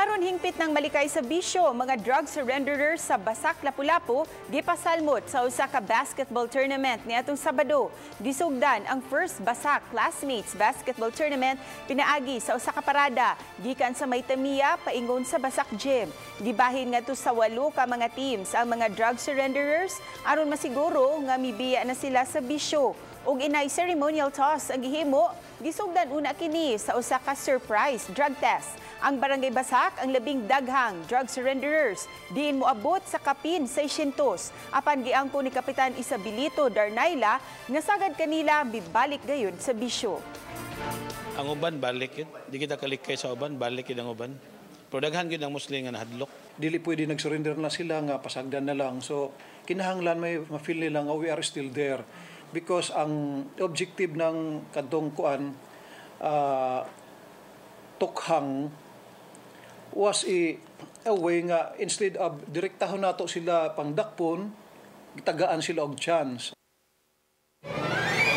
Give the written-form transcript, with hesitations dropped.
Aron hingpit ng malikay sa bisyo, mga drug surrenderers sa Basak, Lapu-Lapu gipasalmot sa usa ka basketball tournament niadtong Sabado. Gisugdan ang first Basak Classmates Basketball Tournament pinaagi sa usa ka parada gikan sa may Tamiya paingon sa Basak Gym. Gibahin ngadto sa walo ka mga teams ang mga drug surrenderers aron masiguro nga mibiya na sila sa bisyo. Ug inay ceremonial toss ang gihimo, gisugdan una kini sa usa ka surprise drug test. Ang Barangay Basak ang labing daghang drug surrenderers, diin moabot sa kapin 600. Apan giangko ni Kapitan Isabelito Darnayla nga sagad kanila mibalik gayud sa bisyo. Ang uban balik yun. Di kita kalikay sa uban, balik yun ang uban. Pero daghan gyud ang mostly nga nahadlok. Dili pwede nag-surrender na sila nga pasagdan na lang. So kinahanglan may ma-feel nila nga we are still there because ang objective ng kadtong kuan tokhang was a way nga instead of direktahon nato sila pangdakpon, gitagaan sila og chance.